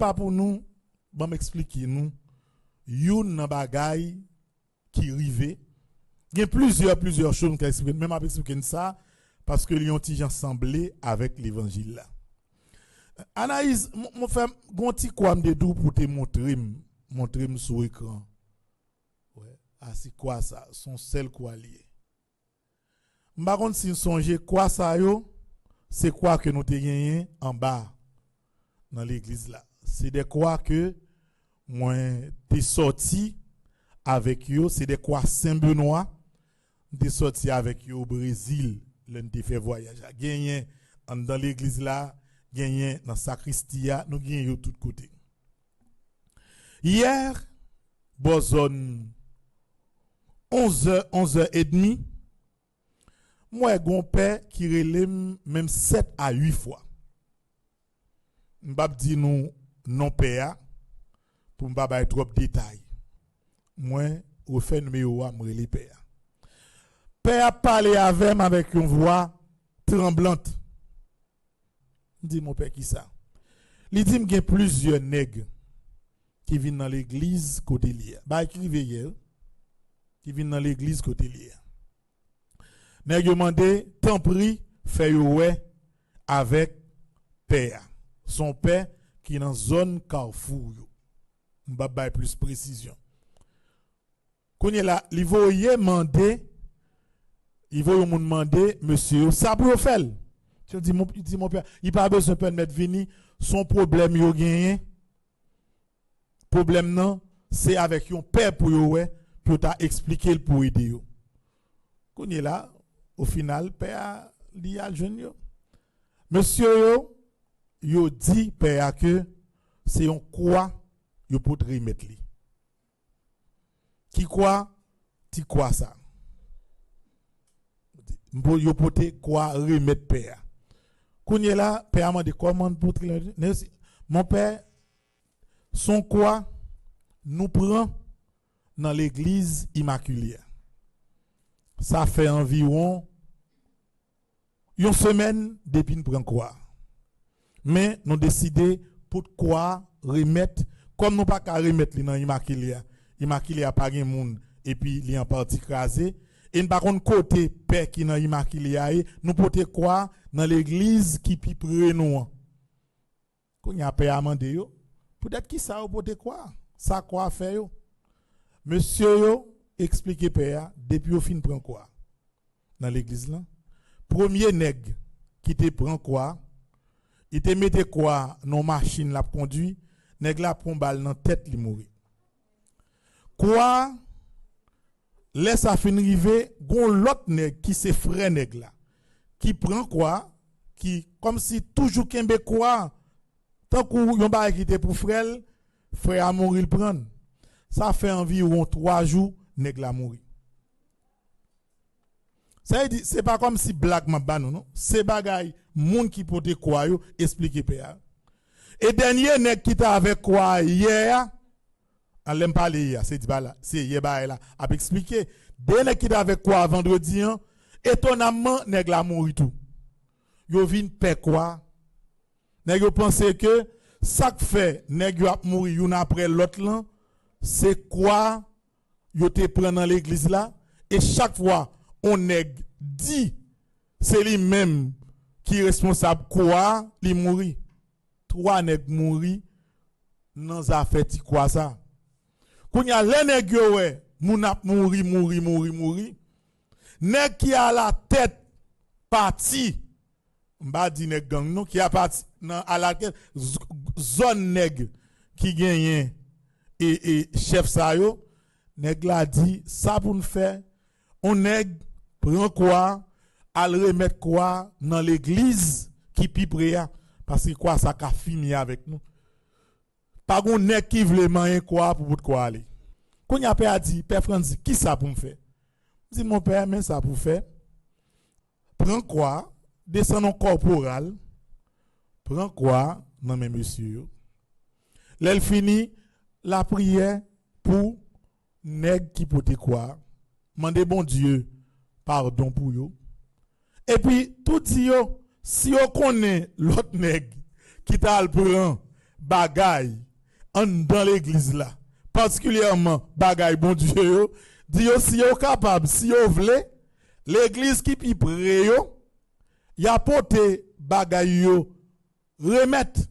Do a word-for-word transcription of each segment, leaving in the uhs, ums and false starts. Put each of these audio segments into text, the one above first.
pa pou nou, ban m eksplike nou youn nan bagay ki rive. Gen plizyè, plizyè choz m ka eksplike, men m ap eksplike n sa, paske li yon ti jan sanble avèk levanjil la. Anayiz, m, m fè, gon ti kwa m te di w pou te montre m, montre m sou ekran. Wè, a se kwa sa, se yon sèl kwa li ye. M pa konn si n sonje kwa sa yo, se kwa ke nou te genyen anba nan legliz la. Se de kwa ke mwen te sòti avèk yo, se de kwa Sen Benwa, m te sòti avèk yo o Brezil, lè n te fè vwayaj la. Genyen anndan legliz la, genyen nan sakristi a, nou genyen yo tout kote. Yè, bò zòn onz è, onz è edmi, m wè gon pè ki rele m menm sèt a uit fwa. M p ap di nou non pè a, pou m pa bay twòp detay. Mwen refè nimewo a, m rele pè a. Pè a ap pale avè m avèk yon vwa tranblant. M di, "Mon pè, ki sa?" Li di m gen plizyè nèg ki vin nan legliz kote li a. Bagay ki rive yè, wi. Ki vin nan legliz kote li a. Nèg yo mande, tanpri, fè yo wè avèk pè a. Se yon pè ki nan zòn Kafou yo. M p ap bay plis presizyon. Kounye la, li voye mande, li voye yon moun mande mesye yo sa pou yo fè l. Yo di, mon, li di, "Mon pè, li pa bezwen pèmèt vini, se yon pwoblèm yo genyen." Pwoblèm nan, se avèk yon pè pou yo wè, pou yo ta eksplike l pou ede yo. Kounye la, o final, pè a, li al jwenn yo. Mesye yo, yo di pè a ke se yon kwa yo pot remèt li. Ki kwa? Ti kwa sa. Yo pote kwa remèt pè a. Kounye la, pè a mande, "Kòman n pote l?" Mon pè, se yon kwa nou pran nan legliz Imakile a. Sa fè anviwon yon semèn depi n pran kwa. Men nou deside pot kwa a remèt, kòm nou pa ka remèt li nan Imakile a. Imakile a pa gen moun, epi li an pati kraze. E n pa konn kote pè ki nan Imakile a ye, nou pote kwa a nan legliz ki pi pre nou an. Kounye a pè a mande yo, poutèt ki sa yo pote kwa a? Sa kwa a fè yo? Mesye yo eksplike pè a, depi yo fin pran kwa a nan legliz lan, premye nèg ki te pran kwa a, li te mete kwa a nan yon machin l ap kondui, nèg la pran bal nan tèt, li mouri. Kwa a, lè sa fin rive, gon lòt nèg ki se frè nèg la, ki pran kwa a, ki kòmsi toujou kenbe kwa a, tankou yon bagay ki te pou frè l, frè a mouri, l pran l. Sa fè anviwon twa jou, nèg la mouri. Sa vle di, se pa kòmsi blag m ap ba nou, non. Se bagay moun ki pote kwa yo eksplike pè a. E dènye nèg ki t avèk kwa a yè a, an lè m pale yè a, se di bagay la, se yè bagay la ap eksplike. De nèg ki t avèk kwa a vandredi an, etonamman, nèg la mouri tou. Yo vin pè kwa a. Nèg yo panse ke sa k fè nèg yo ap mouri youn apre lòt lan, se kwa yo te pran nan legliz la, e chak fwa on nèg di se li menm ki responsab kwa a, li mouri. Twa nèg mouri nan zafè ti kwa sa. Kounye a, lè nèg yo wè moun ap mouri, mouri, mouri, mouri, nèg ki alatèt pati, m pa di nèg gang non, ki apati nan alatèt z-, zòn nèg ki genyen e, e chèf sa yo, nèg la di, sa pou n fè, on nèg pran kwa a, al remèt kwa a nan legliz ki pi pre a, paske kwa sa ka fini avèk nou. Pa gon nèg ki vle manyen kwa a pou bout kwa ale. Kounye a pè a di, Pè Frantz, kisa pou m fè? M di, Mon pè, men sa pou w fè. Pran kwa a, desann on kòporal, pran kwa a nan men mesye yo. Lè l fini, lapriyè pou nèg ki pote kwa a, mande Bondye padon pou yo. Epi tou di yo, si yo konnen lòt nèg ki t al pran bagay anndan legliz la, patikilyèman bagay Bondye yo, di yo si yo kapab, si yo vle, legliz ki pi pre yo, y a pote bagay yo remèt.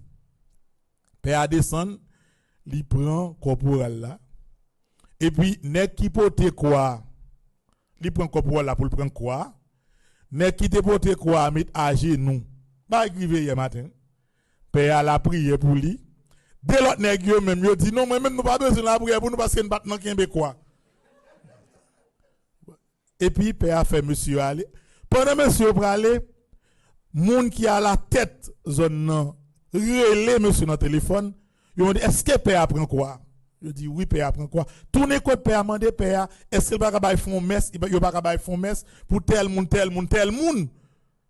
Pè a desann, li pran kòporal la. Epi nèg ki pote kwa a, li pran kòporal la pou l pran kwa a. Nèg ki te pote kwa a met ajenou. Bagay k rive yè maten. Pè a lapriyè pou li. De lòt nèg yo menm, yo di, "Non, mwen menm, nou pa bezwen lapriyè pou nou paske n pa t nan kenbe kwa." Epi pè a fè mesye yo ale. Pandan mesye yo prale, moun ki alatèt zòn nan rele mesye nan telefòn. Yo mande, "Èske pè a pran kwa?" Yo di, "Wi, pè a pran kwa." Tounen kot pè a, mande pè a, "Èske l pa ka bay fè yon mès?" Yo pa ka bay fè yon mès pou tèl moun, tèl moun, tèl moun.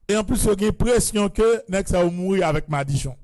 E anplis, yo gen enpresyon ke nèg sa yo mouri avèk madichon.